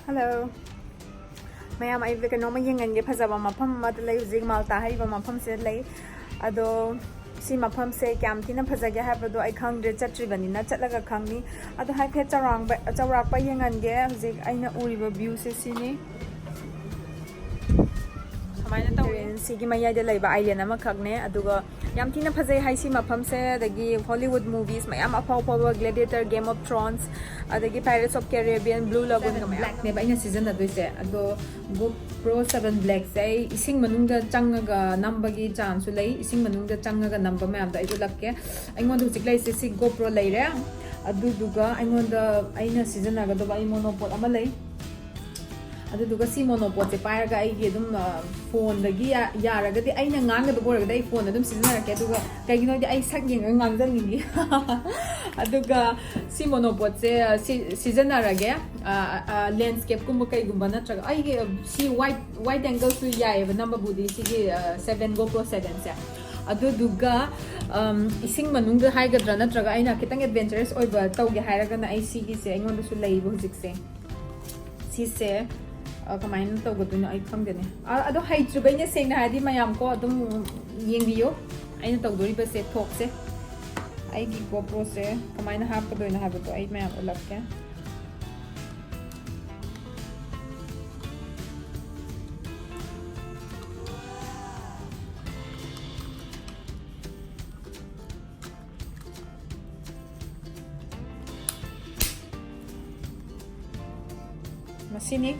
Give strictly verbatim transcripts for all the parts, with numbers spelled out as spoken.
Hello. ꯃꯌꯥꯝ, ꯑꯩ ꯀꯩꯅꯣꯝꯃ ꯌꯦꯡꯍꯟꯒꯦ꯫ ꯐꯖꯕ ꯃꯐꯝ ꯑꯃꯗ ꯂꯩ ꯍꯧꯖꯤꯛ, ꯃꯥꯜꯇꯥ ꯍꯥꯏꯔꯤꯕ ꯃꯐꯝꯁꯤꯗ ꯂꯩ꯫ ꯑꯗꯣ ꯁꯤ ꯃꯐꯝꯁꯦ ꯀꯌꯥꯝ ꯊꯤꯅ ꯐꯖꯒꯦ ꯍꯥꯏꯕꯗꯣ ꯑꯩ ꯈꯪꯗ꯭ꯔꯦ, ꯆꯠꯇ꯭ꯔꯤꯕꯅꯤꯅ ꯆꯠꯂꯒ ꯈꯪꯅꯤ꯫ ꯑꯗꯣ ꯍꯥꯏꯐꯦꯠ ꯆꯥꯎꯔꯥꯛꯄ ꯆꯥꯎꯔꯥꯛꯄ ꯌꯦꯡꯍꯟꯒꯦ꯫ ꯍꯧꯖꯤꯛ ꯑꯩꯅ ꯎꯔꯤꯕ ꯚ꯭ꯌꯨꯁꯦ ꯁꯤꯅꯤ꯫ ꯁꯨꯃꯥꯏꯅ ꯇꯧꯋꯦ꯫ ꯁꯤꯒꯤ ꯃꯌꯥꯏꯗ ꯂꯩꯕ ꯑꯥꯏꯂꯦꯟ ꯑꯃꯈꯛꯅꯦ꯫ ꯑꯗꯨꯒ ꯌꯥꯝ ꯊꯤꯅ ꯐꯖꯩ ꯍꯥꯏ ꯁꯤ ꯃꯐꯝꯁꯦ꯫ ꯑꯗꯒꯤ ꯍꯣꯂꯤꯋꯨꯗ ꯃꯨꯚꯤꯁ ꯃꯌꯥꯝ ꯑꯐꯥꯎ ꯑꯐꯥꯎꯕ, ꯒ꯭ꯂꯦꯗꯤꯌꯦꯇꯔ, ꯒꯦꯝ ꯑꯣꯐ ꯊ꯭ꯔꯣꯟꯁ, ꯑꯗꯒꯤ ꯄꯥꯏꯔꯦꯠꯁ ꯑꯣꯐ ꯀꯦꯔꯤꯕꯤꯌꯟ, ꯕ꯭ꯂꯨ ꯂꯒꯨꯟꯒ ꯃꯌꯥꯝ꯫ ꯕ꯭ꯂꯦꯛꯅꯦꯕ ꯑꯩꯅ ꯁꯤꯖꯤꯟꯅꯗꯣꯏꯁꯦ꯫ ꯑꯗꯣ ꯒꯣ ꯄ꯭ꯔꯣ ꯁꯕꯦꯟ ꯕ꯭ꯂꯦꯛꯁꯦ ꯑꯩ ꯏꯁꯤꯡ ꯃꯅꯨꯡꯗ ꯆꯪꯉꯒ ꯅꯝꯕꯒꯤ ꯆꯥꯟꯁꯁꯨ ꯂꯩ꯫ ꯏꯁꯤꯡ ꯃꯅꯨꯡꯗ ꯆꯪꯉꯒ ꯅꯝꯕ ꯃꯌꯥꯝꯗꯣ ꯑꯩ ꯎꯠꯂꯛꯀꯦ꯫ ꯑꯩꯉꯣꯟꯗ ꯍꯧꯖꯤꯛ ꯂꯩꯔꯤꯁꯦ ꯁꯤ ꯒꯣ ꯄ꯭ꯔꯣ ꯂꯩꯔꯦ꯫ ꯑꯗꯨꯗꯨꯒ ꯑꯩꯉꯣꯟꯗ, ꯑꯩꯅ ꯁꯤꯖꯤꯟꯅꯒꯗꯕ ꯑꯩ ꯃꯣꯅꯣꯄꯣꯠ ꯑꯃ ꯂꯩ꯫ ꯑꯗꯨꯗꯨꯒ ꯁꯤ ꯃꯣꯅꯣꯄꯣꯠꯁꯦ ꯄꯥꯏꯔꯒ ꯑꯩꯒꯤ ꯑꯗꯨꯝ, ꯑ, ꯐꯣꯟꯗꯒꯤ ꯌꯥ-, ꯌꯥꯔꯒꯗꯤ, ꯑꯩꯅ ꯉꯥꯡꯒꯗꯕ ꯑꯣꯏꯔꯒꯗꯤ ꯑꯩ ꯐꯣꯟ ꯑꯗꯨꯝ ꯁꯤꯖꯤꯟꯅꯔꯛꯀꯦ꯫ ꯑꯗꯨꯒ ꯀꯩꯒꯤꯅꯣꯗꯤ ꯑꯩ ꯁꯛ ꯌꯦꯡꯉꯒ ꯉꯥꯡꯖꯅꯤꯡꯉꯤ꯫ ꯑꯗꯨꯒ ꯁꯤ ꯃꯣꯅꯣꯄꯣꯠꯁꯦ, ꯑ, ꯁꯤ-, ꯁꯤꯖꯤꯟꯅꯔꯒꯦ꯫ ꯑ, ꯑ, ꯂꯦꯟꯁꯀꯦꯞꯀꯨꯝꯕ ꯀꯩꯒꯨꯝꯕ ꯅꯠꯇ꯭ꯔꯒ ꯑꯩꯒꯤ, ꯑ, ꯁꯤ ꯋꯥꯏꯠ, ꯋꯥꯏꯠ ꯑꯦꯡꯒꯜꯁꯨ ꯌꯥꯏꯑꯕ ꯅꯝꯕꯕꯨꯗꯤ ꯁꯤꯒꯤ, ꯑ, ꯁꯕꯦꯟ, ꯒꯣ ꯄ꯭ꯔꯣ ꯁꯕꯦꯟꯁꯦ꯫ ꯑꯗꯨꯗꯨꯒ, ꯑꯝ, ꯏꯁꯤꯡ ꯃꯅꯨꯡꯗ ꯍꯥꯏꯒꯗ꯭ꯔꯥ ꯅꯠꯇ꯭ꯔꯒ ꯑꯩꯅ ꯈꯤꯇꯪ ꯑꯦꯗꯚꯦꯟꯆꯔꯁ ꯑꯣꯏꯕ ꯇꯧꯒꯦ ꯍꯥꯏꯔꯒꯅ ꯑꯩ ꯁꯤꯒꯤꯁꯦ ꯑꯩꯉꯣꯟꯗꯁꯨ ꯂꯩꯕ ꯍꯧꯖꯤꯛꯁꯦ꯫ ꯁꯤꯁꯦ, ꯑ, ꯀꯃꯥꯏꯅ ꯇꯧꯒꯗꯣꯏꯅꯣ ꯑꯩ ꯈꯪꯗꯦꯅꯦ꯫ ꯑ, ꯑꯗꯣ ꯍꯩꯇ꯭ꯔꯤꯕꯩꯅꯦ, ꯁꯦꯡꯅ ꯍꯥꯏꯔꯗꯤ ꯃꯌꯥꯝ ꯀꯣ ꯑꯗꯨꯝ ꯌꯦꯡꯕꯤꯌꯣ ꯑꯩꯅ ꯇꯧꯗꯣꯔꯤꯕꯁꯦ ꯊꯣꯛꯁꯦ꯫ ꯑꯩꯒꯤ ꯒꯣ ꯄ꯭ꯔꯣꯁꯦ ꯀꯃꯥꯏꯅ ꯍꯥꯞꯀꯗꯣꯏꯅꯣ ꯍꯥꯏꯕꯗꯣ ꯑꯩ ꯃꯌꯥꯝ ꯎꯠꯂꯛꯀꯦ꯫ ꯃꯁꯤꯅꯤ꯫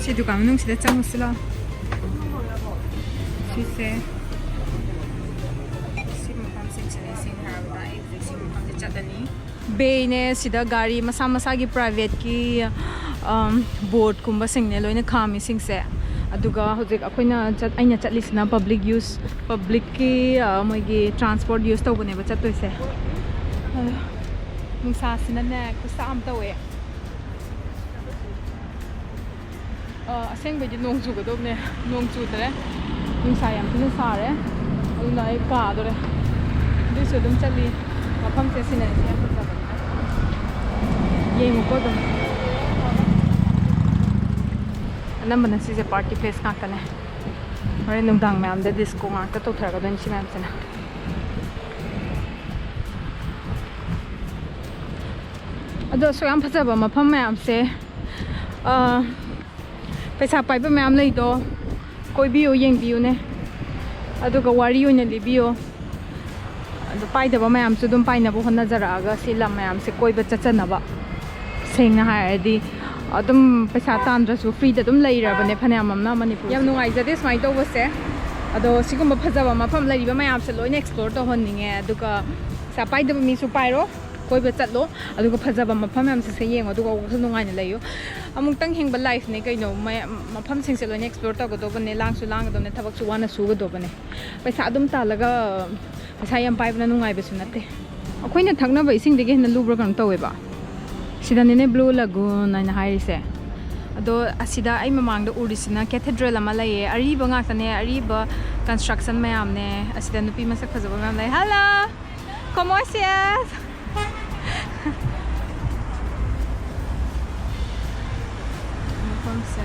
ꯁꯤ ꯗꯨꯀꯥꯟ ꯃꯅꯨꯡꯁꯤꯗ ꯆꯪꯉꯨꯁꯤ ꯂꯥꯎ꯫ ꯁꯤꯁꯦ, ꯁꯤ ꯃꯐꯝꯁꯦ ꯆꯠꯂꯁꯤ ꯍꯥꯏꯔꯕꯗ ꯑꯩ ꯍꯧꯖꯤꯛ ꯁꯤ ꯃꯐꯝꯁꯦ ꯆꯠꯂꯅꯤ꯫ ꯕꯦꯅꯦ꯫ ꯁꯤꯗ ꯒꯥꯔꯤ ꯃꯁꯥ ꯃꯁꯥꯒꯤ ꯄ꯭ꯔꯥꯏꯚꯦꯠꯀꯤ, ꯑꯝ, ꯕꯣꯠꯀꯨꯝꯕꯁꯤꯡꯅꯦ ꯂꯣꯏꯅ ꯈꯥꯝꯃꯤꯁꯤꯡꯁꯦ꯫ ꯑꯗꯨꯒ ꯍꯧꯖꯤꯛ ꯑꯩꯈꯣꯏꯅ ꯆꯠ-, ꯑꯩꯅ ꯆꯠꯂꯤꯁꯤꯅ ꯄꯕ꯭ꯂꯤꯛ ꯌꯨꯁ, ꯄꯕ꯭ꯂꯤꯛꯀꯤ, ꯑ, ꯃꯣꯏꯒꯤ ꯇ꯭ꯔꯥꯟꯁꯄꯣꯔꯠ ꯌꯨꯁ ꯇꯧꯕꯅꯦꯕ ꯆꯠꯇꯣꯏꯁꯦ꯫ ꯑ, ꯅꯨꯡꯁꯥꯁꯤꯅꯅꯦ ꯈꯨꯠꯁꯥ ꯑꯃ ꯇꯧꯋꯦ꯫ ꯑ, ꯑꯁꯦꯡꯕꯩꯗꯤ ꯅꯣꯡ ꯆꯨꯒꯗꯧꯕꯅꯦ, ꯅꯣꯡ ꯆꯨꯗ꯭ꯔꯦ, ꯅꯨꯡꯁꯥ ꯌꯥꯝ ꯊꯤꯅ ꯁꯥꯔꯦ꯫ ꯑꯗꯨꯅ ꯑꯩ ꯀꯥꯗꯣꯔꯦ꯫ ꯑꯗꯨꯏꯁꯨ ꯑꯗꯨꯝ ꯆꯠꯂꯤ꯫ ꯃꯐꯝꯁꯦ scenery ꯁꯦ ꯌꯥꯝ ꯐꯖꯕꯅꯦ꯫ ꯌꯦꯡꯉꯨꯀꯣ ꯑꯗꯨꯝ꯫ ꯑꯅꯝꯕꯅ ꯁꯤꯁꯦ party place ꯉꯥꯛꯇꯅꯦ꯫ ꯍꯣꯔꯦꯟ ꯅꯨꯡꯗꯥꯡ ꯃꯌꯥꯝꯗ disco ꯉꯥꯛꯇ ꯇꯧꯊꯔꯛꯀꯗꯣꯏꯅꯤ ꯁꯤ ꯃꯌꯥꯝꯁꯤꯅ꯫ ꯑꯗꯣ ꯑꯁꯨꯛ ꯌꯥꯝ ꯐꯖꯕ ꯃꯐꯝ ꯃꯌꯥꯝꯁꯦ, ꯑ, ꯄꯩꯁꯥ ꯄꯥꯏꯕ ꯃꯌꯥꯝ ꯂꯩꯗꯣ ꯀꯣꯏꯕꯤꯌꯨ, ꯌꯦꯡꯕꯤꯌꯨꯅꯦ꯫ ꯑꯗꯨꯒ ꯋꯥꯔꯤ ꯑꯣꯏꯅ ꯂꯤꯕꯤꯌꯣ꯫ ꯑꯗꯣ ꯄꯥꯏꯗꯕ ꯃꯌꯥꯝꯁꯨ ꯑꯗꯨꯝ ꯄꯥꯏꯅꯕ ꯍꯣꯠꯅꯖꯔꯛꯑꯒ ꯁꯤ ꯂꯝ ꯃꯌꯥꯝꯁꯦ ꯀꯣꯏꯕ ꯆꯠꯆꯅꯕ꯫ ꯁꯦꯡꯅ ꯍꯥꯏꯔꯗꯤ ꯑꯗꯨꯝ ꯄꯩꯁꯥ ꯇꯥꯟꯗ꯭ꯔꯁꯨ free ꯗ ꯑꯗꯨꯝ ꯂꯩꯔꯕꯅꯦ ꯐꯅꯌꯥꯝ ꯑꯃꯅ ꯃꯅꯤꯄꯨꯔꯁꯦ꯫ ꯌꯥꯝ ꯅꯨꯡꯉꯥꯏꯖꯗꯦ ꯁꯨꯃꯥꯏꯅ ꯇꯧꯕꯁꯦ꯫ ꯑꯗꯣ ꯁꯤꯒꯨꯝꯕ ꯐꯖꯕ ꯃꯐꯝ ꯂꯩꯔꯤꯕ ꯃꯌꯥꯝꯁꯦ ꯂꯣꯏꯅ explore ꯇꯧꯍꯟꯅꯤꯡꯉꯦ꯫ ꯑꯗꯨꯒ ꯄꯩꯁꯥ ꯄꯥꯏꯗꯕ ꯃꯤꯁꯨ ꯄꯥꯏꯔꯣ, ꯀꯣꯏꯕ ꯆꯠꯂꯣ, ꯑꯗꯨꯒ ꯐꯖꯕ ꯃꯐꯝ ꯃꯌꯥꯝꯁꯤꯁꯦ ꯌꯦꯡꯉꯣ, ꯑꯗꯨꯒ ꯋꯥꯈꯜ ꯅꯨꯡꯉꯥꯏꯅ ꯂꯩꯌꯨ꯫ ꯑꯃꯨꯛꯇꯪ ꯍꯤꯡꯕ life ꯅꯦ ꯀꯩꯅꯣ, ꯃꯌꯥꯝ, ꯃꯐꯝꯁꯤꯡꯁꯦ ꯂꯣꯏꯅ explore ꯇꯧꯒꯗꯧꯕꯅꯦ, ꯂꯥꯡꯁꯨ ꯂꯥꯡꯒꯗꯧꯕꯅꯦ, ꯊꯕꯛꯁꯨ ꯋꯥꯅ ꯁꯨꯒꯗꯧꯕꯅꯦ꯫ ꯄꯩꯁꯥ ꯑꯗꯨꯝ ꯇꯥꯜꯂꯒ ꯄꯩꯁꯥ ꯌꯥꯝ ꯄꯥꯏꯕꯅ ꯅꯨꯡꯉꯥꯏꯕꯁꯨ ꯅꯠꯇꯦ꯫ ꯑꯩꯈꯣꯏꯅ ꯊꯛꯅꯕ ꯏꯁꯤꯡꯗꯒꯤ ꯍꯦꯟꯅ ꯂꯨꯕ꯭ꯔꯥ ꯀꯩꯅꯣꯝ ꯇꯧꯋꯦꯕ꯫ ꯁꯤꯗꯅꯤꯅꯦ Blue Lagoon ꯍꯥꯏꯅ ꯍꯥꯏꯔꯤꯁꯦ꯫ ꯑꯗꯣ ꯑꯁꯤꯗ ꯑꯩ ꯃꯃꯥꯡꯗ ꯎꯔꯤꯁꯤꯅ cathedral ꯑꯃ ꯂꯩꯌꯦ, ꯑꯔꯤꯕ ꯉꯥꯛꯇꯅꯦ, ꯑꯔꯤꯕ construction ꯃꯌꯥꯝꯅꯦ꯫ ꯑꯁꯤꯗ ꯅꯨꯄꯤ ꯃꯁꯛ ꯐꯖꯕ ꯃꯌꯥꯝ ꯂꯩ꯫ Hello! ¿Cómo estás? ꯃꯐꯝꯁꯦ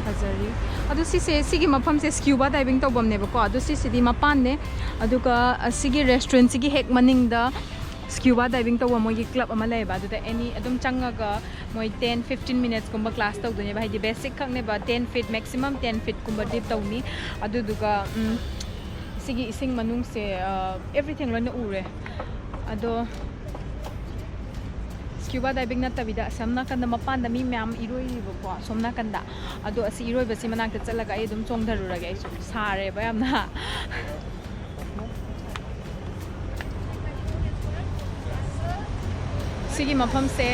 ꯐꯖꯔꯤ꯫ ꯑꯗꯣ ꯁꯤꯁꯦ, ꯁꯤꯒꯤ ꯃꯐꯝꯁꯦ scuba diving ꯇꯧꯐꯝꯅꯦꯕꯀꯣ꯫ ꯑꯗꯣ ꯁꯤꯁꯤꯗꯤ ꯃꯄꯥꯟꯅꯦ꯫ ꯑꯗꯨꯒ ꯑꯁꯤꯒꯤ restaurant ꯁꯤꯒꯤ ꯍꯦꯛ ꯃꯅꯤꯡꯗ scuba diving ꯇꯧꯕ ꯃꯣꯏꯒꯤ club ꯑꯃ ꯂꯩꯌꯦꯕ꯫ ꯑꯗꯨꯗ any ꯑꯗꯨꯝ ꯆꯪꯉꯒ ꯃꯣꯏ ten fifteen minutes ꯀꯨꯝꯕ class ꯇꯧꯗꯣꯏꯅꯦꯕ꯫ ꯍꯥꯏꯗꯤ basic ꯈꯛꯅꯦꯕ, ten feet, maximum ten feet ꯀꯨꯝꯕ dip ꯇꯧꯅꯤ꯫ ꯑꯗꯨꯗꯨꯒ, ꯎꯝ, ꯁꯤꯒꯤ ꯏꯁꯤꯡ ꯃꯅꯨꯡꯁꯦ, ꯑ, everything ꯂꯣꯏꯅ ꯎꯔꯦ꯫ ꯑꯗꯣ scuba diving ꯅꯠꯇꯕꯤꯗ ꯑꯁꯣꯝ ꯅꯥꯀꯟꯗ ꯃꯄꯥꯟꯗ ꯃꯤ ꯃꯌꯥꯝ ꯏꯔꯣꯏꯔꯤꯕꯀꯣ, ꯑꯁꯣꯝ ꯅꯥꯀꯟꯗ꯫ ꯑꯗꯣ ꯑꯁꯤ ꯏꯔꯣꯏꯕꯁꯤ ꯃꯅꯥꯛꯇ ꯆꯠꯂꯒ ꯑꯩ ꯑꯗꯨꯝ ꯆꯣꯡꯊꯔꯨꯔꯒꯦ꯫ ꯑꯩꯁꯨ ꯁꯥꯔꯦꯕ ꯌꯥꯝꯅ꯫ ꯁꯤꯒꯤ ꯃꯐꯝꯁꯦ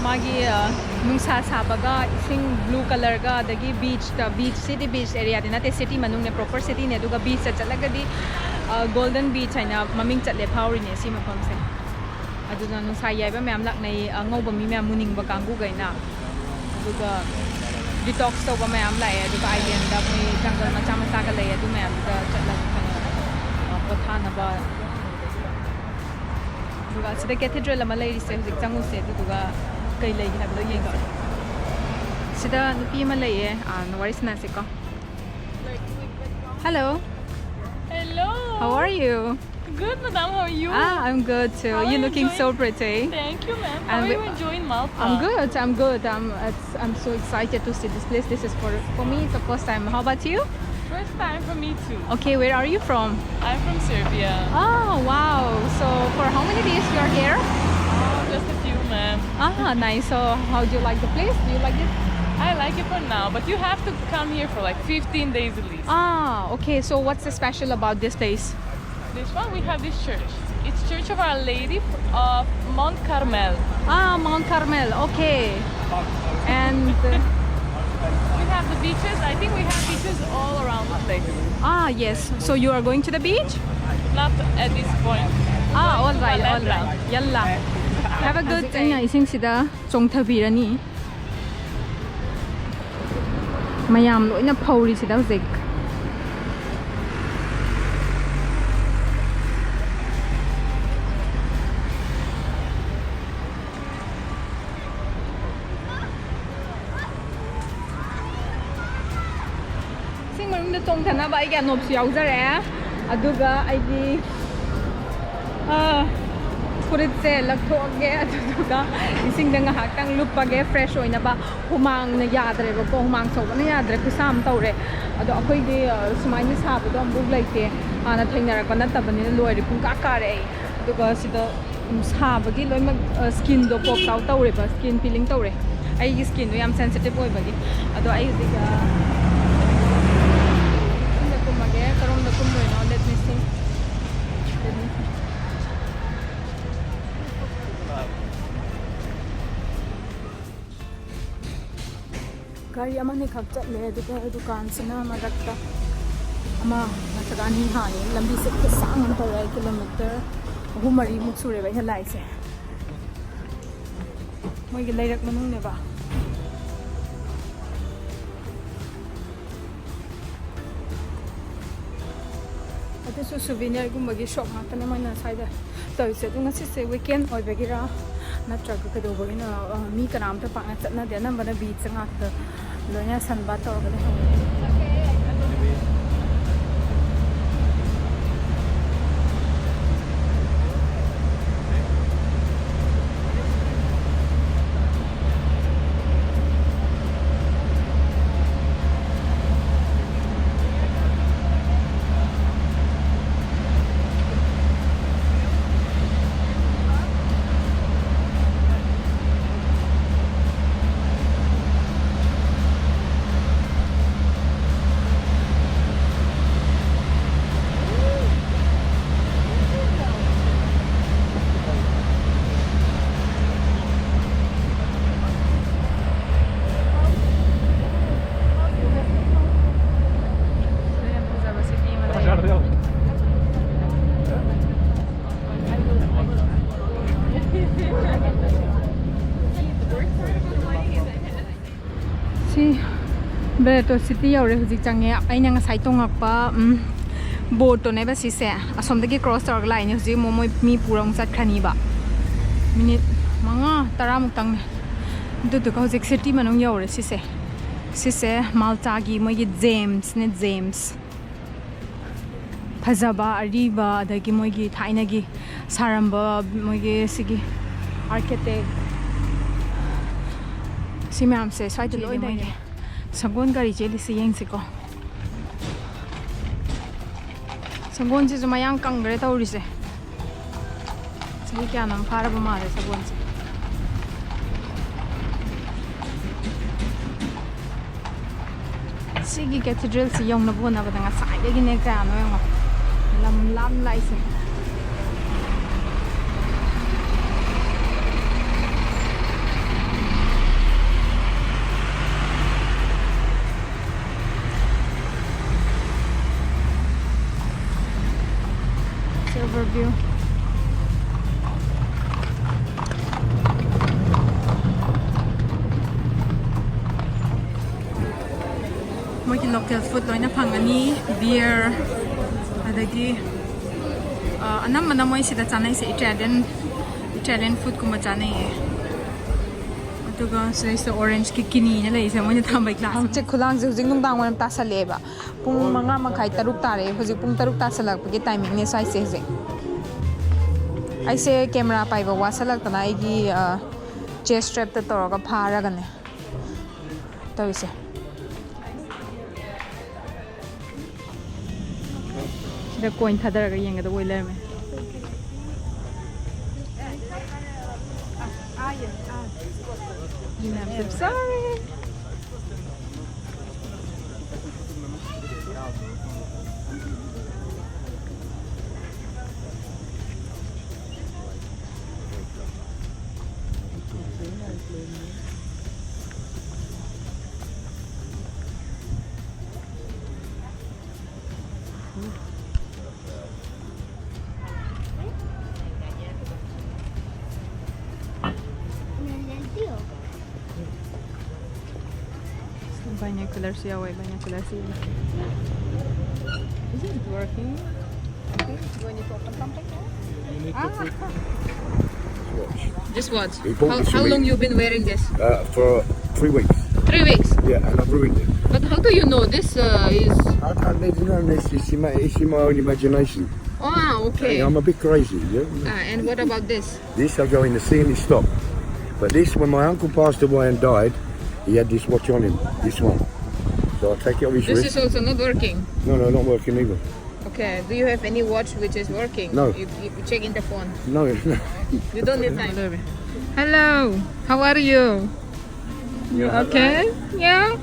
ꯃꯥꯒꯤ, ꯑ, ꯅꯨꯡꯁꯥ ꯁꯥꯕꯒ ꯏꯁꯤꯡ blue colour ꯒ, ꯑꯗꯒꯤ beach ꯇ, beach ꯁꯤꯗꯤ beach area ꯗꯤ ꯅꯠꯇꯦ, city ꯃꯅꯨꯡꯅꯦ, proper city ꯅꯦ꯫ ꯑꯗꯨꯒ beach ꯇ ꯆꯠꯂꯒꯗꯤ, ꯑ, Golden Beach ꯍꯥꯏꯅ ꯃꯃꯤꯡ ꯆꯠꯂꯦ, ꯐꯥꯎꯔꯤꯅꯦ ꯁꯤ ꯃꯐꯝꯁꯦ꯫ ꯑꯗꯨꯅ ꯅꯨꯡꯁꯥ ꯌꯥꯏꯕ ꯃꯌꯥꯝ ꯂꯥꯛꯅꯩ, ꯑꯉꯧꯕ ꯃꯤ ꯃꯌꯥꯝ ꯃꯨꯅꯤꯡꯕ ꯀꯥꯡꯕꯨꯈꯩꯅ꯫ ꯑꯗꯨꯒ detox ꯇꯧꯕ ꯃꯌꯥꯝ ꯂꯥꯛꯑꯦ꯫ ꯑꯗꯨꯒ island ꯗ ꯃꯣꯏ ꯖꯪꯒꯜ ꯃꯆꯥ ꯃꯆꯥꯒ ꯂꯩ, ꯑꯗꯨ ꯃꯌꯥꯝꯗꯨꯗ ꯆꯠꯂꯒ ꯈꯔ, ꯑ, ꯄꯣꯊꯥꯅꯕ꯫ ꯑꯗꯨꯒ ꯑꯁꯤꯗ cathedral ꯑꯃ ꯂꯩꯔꯤꯁꯦ, ꯍꯧꯖꯤꯛ ꯆꯪꯉꯨꯁꯦ, ꯑꯗꯨꯗꯨꯒ ꯀꯩ ꯂꯩꯒꯦ ꯍꯥꯏꯕꯗꯣ ꯌꯦꯡꯁꯦ꯫ ꯁꯤꯗ ꯅꯨꯄꯤ ꯑꯃ ꯂꯩꯌꯦ, ꯑ, ꯋꯥꯔꯤ ꯁꯥꯟꯅꯁꯤꯀꯣ꯫ Hello. Hello. How are you? Good, madam. How are you? Ah, I'm good too. How are you looking so pretty. Thank you, ma'am. How are you enjoying Malta? I'm good. I'm good. I'm it's, I'm so excited to see this place. This is for for me. It's the first time. How about you? First time for me too. Okay, where are you from? I'm from Serbia. Oh, wow. So for how many days you are here? Oh, just a few, ma'am. Ah, nice. So how do you like the place? Do you like it? I like it for now, but you have to come here for like fifteen days at least. Ah, okay. So what's the special about this place? This one, we have this church. It's Church of Our Lady of Mount Carmel. Ah, Mount Carmel. Okay. And uh, we have the beaches. I think we have beaches all around the place. Ah, yes. So you are going to the beach? Not at this point. Ah, all right, all right. Yalla. Have a good day. ꯏꯁꯤꯡꯁꯤꯗ ꯆꯣꯡꯊꯕꯤꯔꯅꯤ꯫ ꯃꯌꯥꯝ ꯂꯣꯏꯅ ꯐꯧꯔꯤꯁꯤꯗ ꯍꯧꯖꯤꯛ꯫ ꯏꯁꯤꯡ ꯃꯅꯨꯡꯗ ꯆꯣꯡꯊꯅꯕ ꯑꯩꯒꯤ ꯑꯅꯣꯞꯁꯨ ꯌꯥꯎꯖꯔꯦ꯫ ꯑꯗꯨꯒ ꯑꯩꯒꯤ, ꯑ, ꯐꯨꯔꯤꯠꯁꯦ ꯂꯧꯊꯣꯛꯑꯒꯦ, ꯑꯗꯨꯗꯨꯒ ꯏꯁꯤꯡꯗ ꯉꯥꯏꯍꯥꯛꯇꯪ ꯂꯨꯞꯄꯒꯦ, fresh ꯑꯣꯏꯅꯕ꯫ ꯍꯨꯃꯥꯡꯅ ꯌꯥꯗ꯭ꯔꯦꯕꯀꯣ, ꯍꯨꯃꯥꯡ ꯁꯧꯕꯅ ꯌꯥꯗ꯭ꯔꯦ, ꯈꯨꯠꯁꯥ ꯑꯃ ꯇꯧꯔꯦ꯫ ꯑꯗꯣ ꯑꯩꯈꯣꯏꯗꯤ, ꯑ, ꯁꯨꯃꯥꯏꯅ ꯁꯥꯕꯗꯣ ꯑꯃꯨꯛ ꯂꯩꯇꯦ, ꯍꯥꯟꯅ ꯊꯦꯡꯅꯔꯛꯄ ꯅꯠꯇꯕꯅꯤꯅ ꯂꯣꯏꯔꯦ, ꯄꯨꯡꯀꯥ ꯀꯥꯔꯦ ꯑꯩ꯫ ꯑꯗꯨꯒ ꯁꯤꯗ, ꯎꯝ, ꯁꯥꯕꯒꯤ ꯂꯣꯏꯅꯃꯛ, ꯑ, skin ꯗꯣ pop out ꯇꯧꯔꯦꯕ, skin peeling ꯇꯧꯔꯦ꯫ ꯑꯩꯒꯤ skin ꯗꯣ ꯌꯥꯝ sensitive ꯑꯣꯏꯕꯒꯤ꯫ ꯑꯗꯣ ꯑꯩ ꯍꯧꯖꯤꯛ, ꯑ, ꯏꯁꯤꯡꯗ ꯀꯨꯝꯃꯒꯦ꯫ ꯀꯔꯣꯝꯗ ꯀꯨꯝꯗꯣꯏꯅꯣ? Let me see. Let me see. ꯒꯥꯔꯤ ꯑꯃꯅꯤꯈꯛ ꯆꯠꯂꯦ, ꯑꯗꯨꯒ ꯗꯨꯀꯥꯟꯁꯤꯅ ꯃꯔꯛꯇ ꯑꯃ ꯅꯠꯇ꯭ꯔꯒ ꯑꯅꯤ ꯍꯥꯡꯉꯦ꯫ ꯂꯝꯕꯤꯁꯦ ꯈꯨꯁꯥꯡ ꯑꯃ ꯇꯧꯔꯦ, kilometre ꯑꯍꯨꯝ ꯑꯍꯨꯝ ꯃꯔꯤꯃꯨꯛ ꯁꯨꯔꯦꯕ ꯑꯩꯅ ꯂꯥꯛꯏꯁꯦ꯫ ꯃꯣꯏꯒꯤ ꯂꯩꯔꯛ ꯃꯅꯨꯡꯅꯦꯕ꯫ ꯑꯗꯨꯁꯨ ꯁꯨꯚꯤꯅꯤꯌꯔꯒꯨꯝꯕꯒꯤ ꯁꯣꯞ ꯉꯥꯛꯇꯅꯦ ꯃꯣꯏꯅ ꯁ꯭ꯋꯥꯏꯗ ꯇꯧꯔꯤꯁꯦ꯫ ꯑꯗꯨ ꯉꯁꯤꯁꯦ ꯋꯤꯀꯦꯟ ꯑꯣꯏꯕꯒꯤꯔꯥ ꯅꯠꯇ꯭ꯔꯒ ꯀꯩꯗꯧꯕꯒꯤꯅꯣ, ꯑ, ꯃꯤ ꯀꯅꯥꯝꯇ ꯄꯥꯛꯅ ꯆꯠꯅꯗꯦ꯫ ꯑꯅꯝꯕꯅ ꯕꯤꯆ ꯉꯥꯛꯇ ꯂꯣꯏꯅ ꯁꯟꯕꯥꯠ ꯇꯧꯔꯒ ꯂꯩꯍꯧꯋꯦ꯫ ꯁꯤ ꯕꯦꯔꯦꯇꯣ ꯁꯤꯇꯤ ꯌꯧꯔꯦ꯫ ꯍꯧꯖꯤꯛ ꯆꯪꯉꯦ꯫ ꯑꯩꯅ ꯉꯁꯥꯏ ꯇꯣꯡꯉꯛꯄ, ꯎꯝ, ꯕꯣꯠꯇꯣꯅꯦꯕ ꯁꯤꯁꯦ꯫ ꯑꯁꯣꯝꯗꯒꯤ ꯀ꯭ꯔꯣꯁ ꯇꯧꯔꯒ ꯂꯥꯛꯏꯅꯦ꯫ ꯍꯧꯖꯤꯛ ꯑꯃꯨꯛ ꯃꯣꯏ ꯃꯤ ꯄꯨꯔ ꯑꯃꯨꯛ ꯆꯠꯈ꯭ꯔꯅꯤꯕ꯫ ꯃꯤꯅꯤꯠ ꯃꯉꯥ ꯇꯔꯥꯃꯨꯛꯇꯪꯅꯦ꯫ ꯑꯗꯨꯗꯨꯒ ꯍꯧꯖꯤꯛ ꯁꯤꯇꯤ ꯃꯅꯨꯡ ꯌꯧꯔꯦ ꯁꯤꯁꯦ꯫ ꯁꯤꯁꯦ ꯃꯥꯜꯇꯥꯒꯤ ꯃꯣꯏꯒꯤ ꯖꯦꯝꯁꯅꯦ, ꯖꯦꯝꯁ꯫ ꯐꯖꯕ ꯑꯔꯤꯕ, ꯑꯗꯒꯤ ꯃꯣꯏꯒꯤ ꯊꯥꯏꯅꯒꯤ ꯁꯥꯔꯝꯕ, ꯃꯣꯏꯒꯤ ꯁꯤꯒꯤ ꯑꯥꯔꯀꯤꯇꯦꯛ, ꯁꯤ ꯃꯌꯥꯝꯁꯦ ꯁ꯭ꯋꯥꯏꯗ ꯂꯣꯏ ꯂꯩꯔꯦ꯫ ꯁꯒꯣꯜ ꯒꯥꯔꯤ ꯆꯦꯜꯂꯤꯁꯦ ꯌꯦꯡꯁꯤꯀꯣ꯫ ꯁꯒꯣꯜꯁꯤꯁꯨ ꯃꯌꯥꯡ ꯀꯪꯈ꯭ꯔꯦ ꯇꯧꯔꯤꯁꯦ꯫ ꯆꯍꯤ ꯀꯌꯥꯅꯣꯝ ꯐꯥꯔꯕ ꯃꯥꯜꯂꯦ ꯁꯒꯣꯜꯁꯦ꯫ ꯁꯤꯒꯤ ꯀꯦꯊꯤꯗ꯭ꯔꯦꯜꯁꯤ ꯌꯧꯅꯕ ꯍꯣꯠꯅꯕꯗ ꯉꯁꯥꯏꯗꯒꯤꯅꯦ ꯀꯌꯥꯅꯣ ꯌꯦꯡꯉꯣ, ꯂꯝ ꯂꯥꯞꯅ ꯂꯥꯛꯏꯁꯦ꯫ Silver view. Local food ꯂꯣꯏꯅ ꯐꯪꯒꯅꯤ, beer, ꯑꯗꯒꯤ ꯑ, ꯑꯅꯝꯕꯅ ꯃꯣꯏ ꯁꯤꯗ ꯆꯥꯅꯩꯁꯦ Italian, Italian foodꯀꯨꯝꯕ ꯆꯥꯅꯩꯌꯦ꯫ ꯑꯗꯨꯒ ꯁꯤꯗꯩꯁꯤꯗ orangeꯀꯤ ꯀꯤꯅꯤꯅ ꯂꯩꯔꯤꯁꯦ, ꯃꯣꯏꯅ ꯊꯝꯕꯩ glass꯫ ꯍꯪꯆꯤꯠ ꯈꯨꯂꯥꯡꯁꯦ ꯍꯧꯖꯤꯛ ꯅꯨꯡꯗꯥꯡ ꯋꯥꯏꯔꯝ ꯇꯥꯁꯜꯂꯛꯑꯦꯕ꯫ ꯄꯨꯡ ꯃꯉꯥ ꯃꯈꯥꯏ, ꯇꯔꯨꯛ ꯇꯥꯔꯦ꯫ ꯍꯧꯖꯤꯛ ꯄꯨꯡ ꯇꯔꯨꯛ ꯇꯥꯁꯜꯂꯛꯄꯒꯤ timingꯅꯦ ꯁ꯭ꯋꯥꯏꯁꯦ ꯍꯧꯖꯤꯛ꯫ ꯑꯩꯁꯦ camera ꯄꯥꯏꯕ ꯋꯥꯁꯜꯂꯛꯇꯅ ꯑꯩꯒꯤ, ꯑ, chest strapꯇ ꯇꯧꯔꯒ ꯐꯥꯔꯒꯅꯦ ꯇꯧꯔꯤꯁꯦ꯫ ꯁꯤꯗ coin ꯊꯥꯗꯔꯒ ꯌꯦꯡꯒꯗꯕ ꯑꯣꯏ ꯂꯩꯔꯝꯃꯦ꯫ Sorry. Binoculars ꯌꯥꯎꯋꯦ, binoculars ꯌꯥꯎꯋꯦ꯫ Is it working? Okay, do I need to open something here? Ah. Just watch. He bought How, this how for me. long you been wearing this? Uh, for three weeks. Three weeks? Yeah, and I've ruined it. But how do you know this, uh, is I, I, it's, no, it's, it's, in my, it's in my own imagination. Ah, okay. I'm a bit crazy, yeah? Ah, and what about this? This I go in the sea and it stop. But this, when my uncle passed away and died, he had this watch on him, this one. So I take it off his This wrist. is also not working. No, no, not working either. Okay, do you have any watch which is working? No. You, you check in the phone. No, no. You don't need time. Hello, how are you? You okay? Yeah?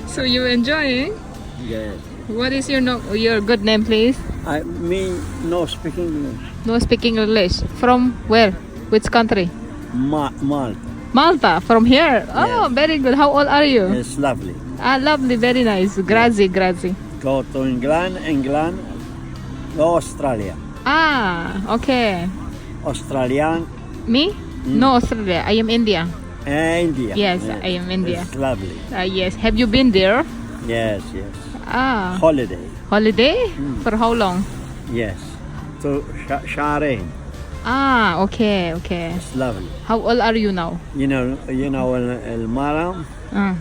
So you enjoying? Yeah. What is your no, your good name, please? I, me no speak English. No speak English. From where? Which country? Ma-, Malta. Malta. From here. Oh, yes. Very good. How old are you? It's lovely. Ah, lovely. Very nice. Grazie, grazie. Go to England, England, go Australia. Ah, okay. Australian. Me? Mm. No, Australia. I am India. Eh, India. Yes, yeah. I am India. It's lovely. Uh, yes. Have you been there? Yes, yes. Ah, Holiday. Holiday? For how long? Yes. To Sha- Shahrain. Ah, okay, okay. It's lovely. How old are you now? You know, you know, El, El Maram, Ah,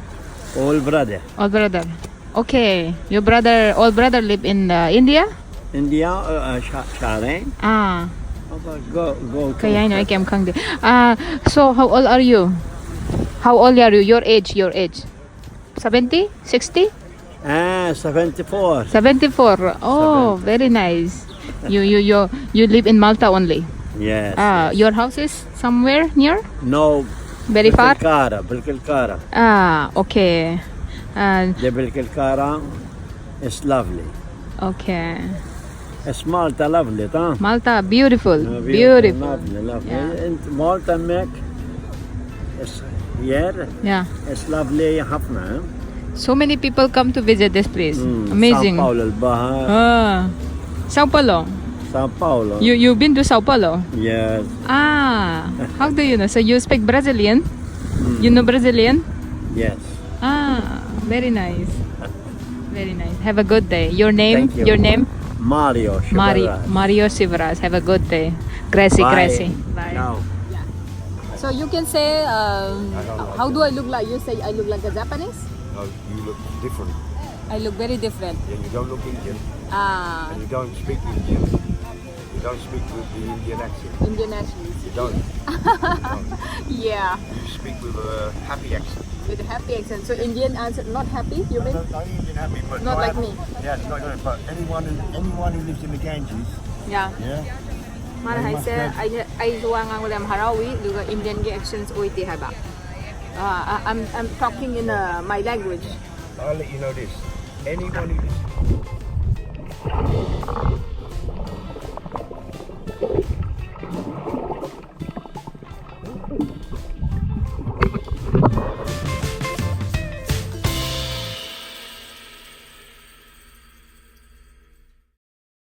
all brother. All brother. Okay, your brother, all brother live in uh, India? India, uh, uh, Sha- Shahrain. Ah, Go, go. Kaya yun, I can't count it. Ah, so how old are you? How old are you? Your age, your age. Seventy? Sixty? Ah, seventy-four. Seventy-four. Oh, very nice. You you you you live in Malta only. Yes. Ah, Yes. Your house is somewhere near? No. Very far? Bilkilkara, Bilkilkara. Ah, okay. And The Bilkilkara is lovely. Okay. It's Malta lovely, huh? Malta, beautiful, Uh, beautiful. Lovely, lovely. Yeah. And Malta make is here. Yeah. It's lovely, Hafna. So many people come to visit this place. Mm, Amazing. Sao Paulo, Bahar. Ah, Sao Paulo. Sao Paulo. You you been to Sao Paulo? Yes. Ah, how do you know? So you speak Brazilian? Mm. You know Brazilian? Yes. Ah, very nice. Very nice. Have a good day. Your name? Thank you. Your name? Mario. Mari- Chivaras. Mario Sivaras. Have a good day. Grazie, Bye. Grazie. Bye. Ciao. So you can say, um, how do I look like? You say I look like a Japanese? No, you look different. I look very different. Yeah, you don't look Indian, Ah, and you don't speak Indian. You don't speak with the Indian accent. Indian accent. You don't. Yeah, You speak with a happy accent. with a happy accent. So Indian accent, not happy, you mean? Not, not Indian happy, but Not like me. Yeah, it's not good. But anyone who anyone who lives in the Ganges, Yeah. Yeah. ꯃꯥꯅ ꯍꯥꯏꯁꯦ ꯑꯩꯅ ꯑꯩꯁꯨ ꯋꯥ ꯉꯥꯡꯕꯗ ꯌꯥꯝ ꯍꯔꯥꯎꯏ ꯑꯗꯨꯒ ꯏꯟꯗꯤꯌꯟꯒꯤ accent ꯑꯣꯏꯗꯦ ꯍꯥꯏꯕ. Uh, I- I'm I'm talking in uh, my language. I'll let you know this. Anyone who lives